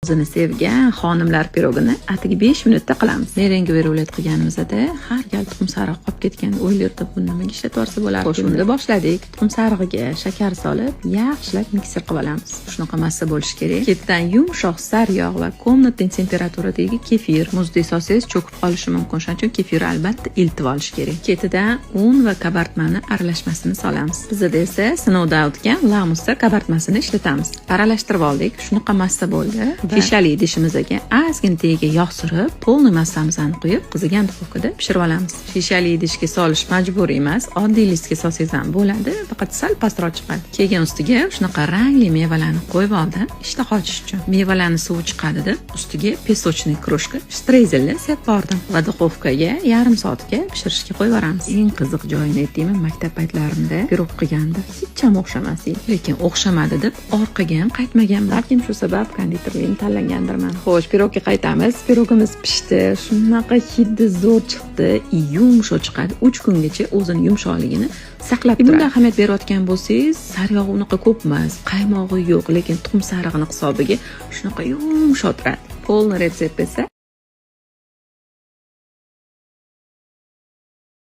O'zini sevgan xonimlar pirogini atigi 5 minutda qilamiz. Merengue рулет qilganimizda har gal tuxum sarig'i qolib ketgan. O'ylardim, buni nimaga ishlatib yuborsa bo'lardi. Xo'sh, unda boshladik. Tuxum sarig'iga shakar solib, yaxshilab mikser qilib olamiz. Shunaqa massa bo'lishi kerak. Ketidan yumshoq sariyog' va комнатный temperaturadagi kefir. Muzdek solsangiz, cho'kib qolishi mumkin. Shuning uchun kefirni albatta ilitib olish kerak. Ketidan un va kabartmani aralashmasini solamiz. Bizada esa sinovdan o'tgan Lamusta kabartmasini ishlatamiz. Aralashtirib oldik. Shunaqa massa bo'ldi. Shishali idishimizga ozgina tagiga yog' surib, полный massamizni quyib, qizigan duxovkada pishirib olamiz. Shishali idishga solish majburiy emas, oddiy listga solsangiz ham bo'ladi, faqat sal pastroq chiqadi. Keyin ustiga shunaqa rangli mevalarni qo'yib oldim, ishtaha ochish uchun. Mevalarni suvi chiqadi deb, ustiga песочный крошка, shtreyzelni sepib bordim va duxovkaga yarim soatga pishirishga qo'yib yuboramiz. Eng qiziq joyini aytaymi, maktab paytlarimda pirog qilganda hech ham o'xshamas edi. Lekin o'xshamadi deb orqaga ham qaytmaganman. Balkim shu sabab konditerlikni tanlagandirman. Xo'sh, pirogga qaytamiz. Pirogimiz pishdi. Shunaqa hidi zo'r chiqdi, yumshoq chiqadi. 3 kungacha o'zini yumshoqligini saqlab turadi. Bunda ahamiyat berayotgan bo'lsangiz, sariyog'i unaqa ko'p emas, qaymog'i yo'q, lekin tuxum sarig'ini hisobiga shunaqa yumshoq turadi. Полный retsept esa